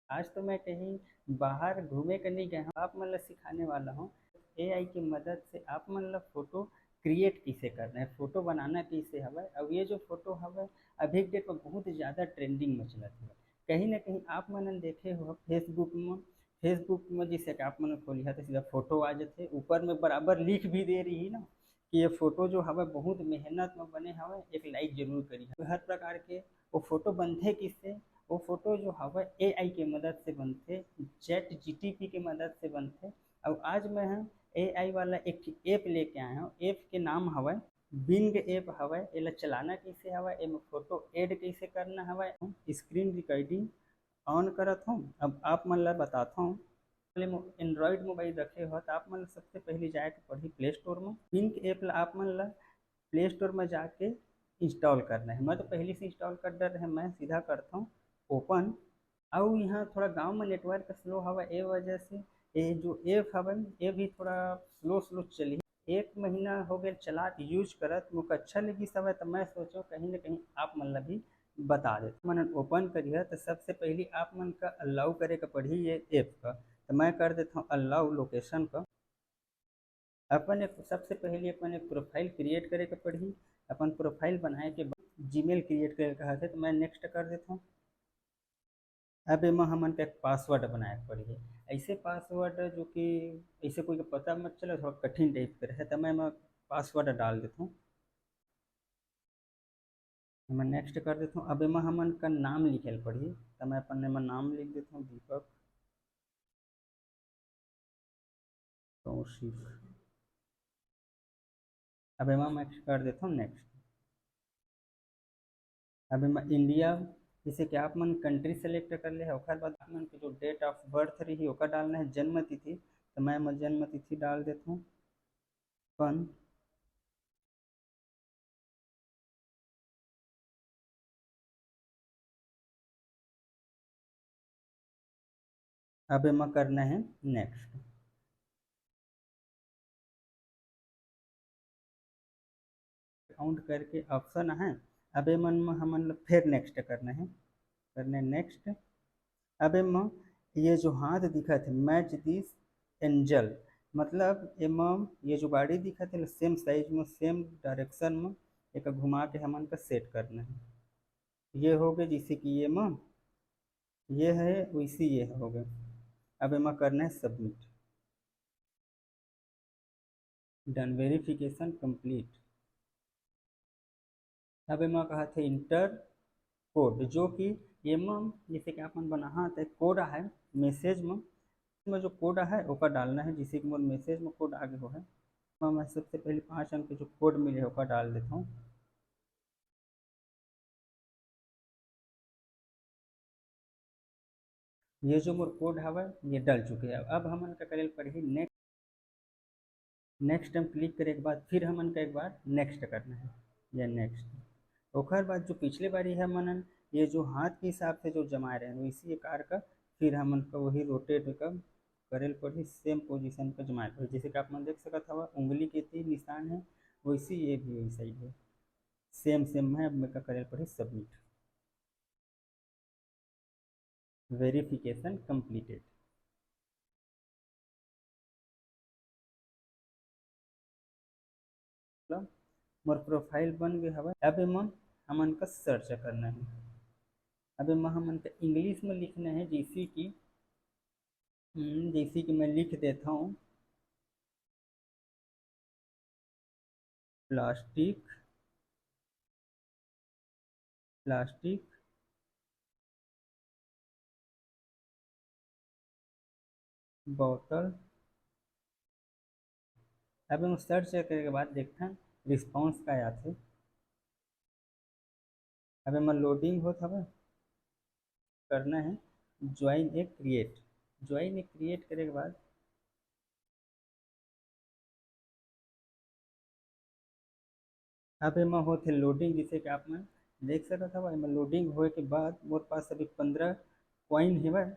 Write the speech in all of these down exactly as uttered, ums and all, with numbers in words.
आज तो मैं कहीं बाहर घूमे के नहीं गया हूँ, आप मन ला सिखाने वाला हूँ एआई की मदद से आप मन ला फोटो क्रिएट कैसे करना है, फोटो बनाना कैसे हवय। अब ये जो फोटो हवय अभी के डेट में बहुत ज़्यादा ट्रेंडिंग में चलत हवय। कहीं ना कहीं आप मन देखे हो फेसबुक में, फेसबुक में जैसे कि आप मन खोलिहा तो सीधा फोटो आ जाते, ऊपर में बराबर लिख भी दे रही ना कि ये फोटो जो हवय बहुत मेहनत में बने हवय, एक लाइक जरूर करिहा। तो हर प्रकार के वो फोटो बनथे किससे? वो फोटो जो हवय एआई के मदद से बनथे, चैट जीटीपी के मदद से बनथे। और आज मैं ह एआई वाला एक ऐप लेके आया हूँ। ऐप के नाम हवय बिंग ऐप हवय। एला चलाना कैसे हवय, एमे फोटो ऐड कैसे करना हवय, स्क्रीन रिकॉर्डिंग ऑन करत हूँ। अब आप मन ला बताता हूँ, पहले एंड्रॉयड मोबाइल रखे हो तो आप मन ला सबसे पहले जाए के पड़ही प्ले स्टोर में। बिंग ऐप ला आप मन ला प्ले स्टोर में जाके इंस्टॉल करना है। मैं तो पहले से इंस्टॉल कर डर रहे, मैं सीधा करता हूँ ओपन। अउ यहाँ थोड़ा गांव में नेटवर्क स्लो हवा, ए वजह से ये जो ऐप हवा ये भी थोड़ा स्लो स्लो चली। एक महीना हो गया चलात, यूज करत, मुझे अच्छा लगी सब है, तो मैं सोचो कहीं ना कहीं आप मन ला भी बता देते। मन ओपन करिए तो सबसे पहले आप मन का अलाउ करे का पड़ी ये ऐप का, तो मैं कर देता हूँ अलाउ लोकेशन का। अपन एक, सबसे पहले अपन एक प्रोफाइल क्रिएट करे के पड़ही। अपन प्रोफाइल बनाए के बाद जीमेल क्रिएट करे कहा थे, तो मैं नेक्स्ट कर देता हूँ। अब एमा हमन का एक पासवर्ड बनाए के पड़ही। ऐसे पासवर्ड जो कि ऐसे कोई के पता मत चले, थोड़ा कठिन टाइप के रहे, तो मैं एमा पासवर्ड डाल देता हूँ। मैं नेक्स्ट कर देता हूँ। अब एमा हमन का नाम लिखे ल पड़ही, तो मैं अपन एमा नाम लिख देता हूँ, दीपक तौसीफ। अब एमा मैं कर देता हूँ नेक्स्ट। अब एमा इंडिया, जैसे कि आप मन कंट्री सेलेक्ट कर ले, ओकर बाद आप मन के जो डेट ऑफ बर्थ रही ओकर डालना है, जन्म तिथि। तो मैं एमा जन्म तिथि डाल देता हूँ अपन। अब एमा करना है नेक्स्ट। अकाउंट करके ऑप्शन है। अब एमन में हमन ला फिर नेक्स्ट करना है, करना है नेक्स्ट। अब एमा ये जो हाथ दिखत है, मैच दिस एंजल, मतलब एमा ये जो गाड़ी दिखत है सेम साइज में, सेम डायरेक्शन में, एक घुमा के हमन का सेट करना है। ये हो गए, जैसे कि ये मा ये है, वैसे ये हो गए। अब एमा करना है सबमिट। Done, verification complete. अब एमा कहा थे इंटर कोड, जो कि एमा जैसे कि आप मन बनाहा तो कोड आहे मैसेज में, में जो कोड आहे ओकर डालना है। जैसे कि मोर मैसेज में कोड आगे हो है, मैं सबसे पहले पाँच अंक के जो कोड मिले ओकर डाल देता हूँ। ये जो मोर कोड हवय ये डल चुके हैं। अब हमन का करे ल पड़ही नेक्स्ट, नेक्स्ट हम क्लिक करे के बाद फिर हमन का एक बार नेक्स्ट करना है, या नेक्स्ट। ओकर बाद जो पिछले बारी है मनन ये जो हाथ के हिसाब से जो जमाए रहे वैसी कार का फिर हमन का वही रोटेट का करे ल पड़ही, सेम पोजीशन का जमाए पड़ही। जैसे कि आप मन देख सकत हवा उंगली के तीन निशान है, वैसे ये भी वही साइड है, सेम सेम है। अब मैं का करे ल पड़ही सबमिट। Verification completed. मोर प्रोफाइल बन गए हवय। अब एमा हमन का सर्च करना है। अब एमा हमन का इंग्लिश में लिखना है, जैसे कि हम्म, जैसे कि मैं लिख देता हूँ प्लास्टिक, प्लास्टिक बॉटल। अब हम सर्च करे के बाद देखथन रिस्पॉन्स का आथे। अब एमा लोडिंग होत हवे, करना है ज्वाइन ए क्रिएट। ज्वाइन ए क्रिएट करे के बाद अब एमा होत हे लोडिंग, जैसे कि आप मन देख सकत हव, एमा लोडिंग होए के बाद मोर पास अभी पंद्रह कॉइन हेवय।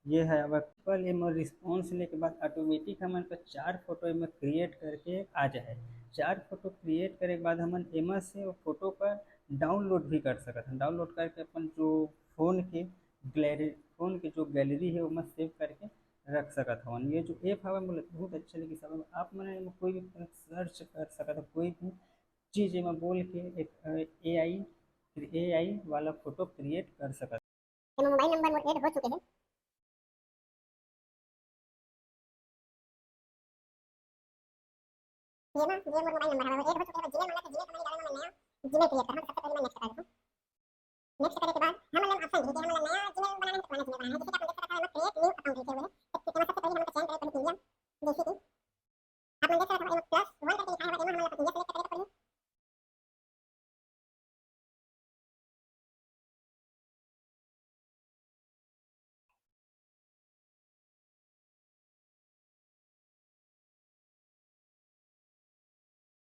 ये है अब कल एमा रिस्पॉन्स लेके बाद ऑटोमेटिक हमन का चार फोटो एमा क्रिएट करके आ जाए। चार फोटो क्रिएट करे के बाद हमन एमा से वो फोटो का डाउनलोड भी कर सकत हन। डाउनलोड करके अपन जो फोन के गैलरी, फ़ोन के जो गैलरी हे, ओमा सेव करके रख सकत हवन। ये जो ऐप हवय, मोला बहुत अच्छा लगिस हवय। आप मन एमा कोई भी तरह सर्च कर सकत हव, कोई भी चीज़ एमा बोल के एक, अ, एआई, एआई वाला फ़ोटो क्रिएट कर सकत हव। एमा मोबाइल नंबर मोर ऐड हो चुके हे। ये ना, ये मोर मोबाइल नंबर हवय, ऐड हो चुके हे। Gmail वाला के Gmail के मैं निकाले, मैं नया Gmail क्रिएट करहूँ। सबसे पहले मैं नेक्स्ट कर देता हूँ। नेक्स्ट करे के बाद हमन ला ऑप्शन दिही कि हमन ला नया Gmail बनाना है कि पुराना Gmail बनाना है। जैसे कि आप मन देख सकत हव, एमा क्रिएट न्यू अकाउंट लिखे हुए हैं। तो एमा सबसे पहले हमन ला चयन करे के पड़ही इंडिया। जैसे कि आप मन देख सकत हव, एमा प्लस वन करके लिखा है, एमा हमन ला इंडिया सेलेक्ट करे के पड़ही।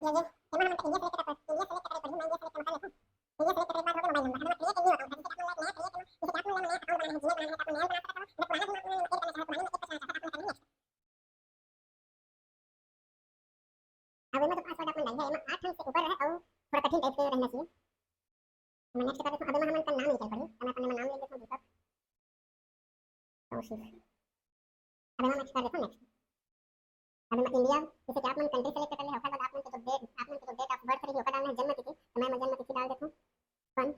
ये, ये, एमा हमन इंडिया सेलेक्ट करे, इंडिया सेलेक्ट करे पड़ही, मैं इंडिया सेलेक्ट कर लेथों। इंडिया सेलेक्ट करे के बाद हो गया मोबाइल नंबर, हमन क्रिएट न्यू अकाउंट, जैसे कि आप मन ला नया क्रिएट करना, जैसे कि आप मन ला नया अकाउंट बनाना है, Gmail बनाना है, तो आप मन नया बना सकत हव, अगर पुराना Gmail आप मन ऐड करना चाहत हव, तो आप मन करिए नेक्स्ट। अब एमा जो पासवर्ड आप मन डालिहा, एमा आठ अंक से ऊपर रहे अउ थोड़ा कठिन टाइप के रहना चाहिए। मैं नेक्स्ट कर देथों। अब एमा हमन का नाम निकाल पड़ही, तो मैं अपन एमा नाम लिख देथों दीपक कौशिक। अब एमा नेक्स्ट कर देथों, नेक्स्ट। अब एमा इंडिया, जैसे कि आप मन कंट्री सेलेक्ट कर ले, ओकर बाद आप मन के जो डेट, आप मन के जो डेट ऑफ बर्थ रही, ओकर डालना है, जन्म तिथि, तो मैं एमा जन्म तिथि डाल देथों। वन।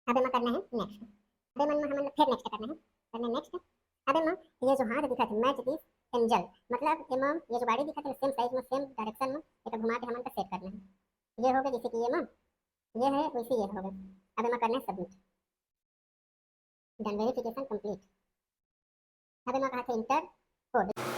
अब एमा करना है नेक्स्ट। अब एमा हमन ला फिर नेक्स्ट करना है, करना है नेक्स्ट। अब एमा ये जो हाथ दिखत हे, मैच दिस एंजल, मतलब एमा ये जो बॉडी दिखत हे, सेम साइज में, सेम डायरेक्शन में एका घुमा के हमन का सेट करना है। ये हो गया, जैसे कि ये ना, ये है, वैसे ये हो गया। अब एमा करना है सबमिट। Done, verification complete. अब एमा कहा था इंटर कोड।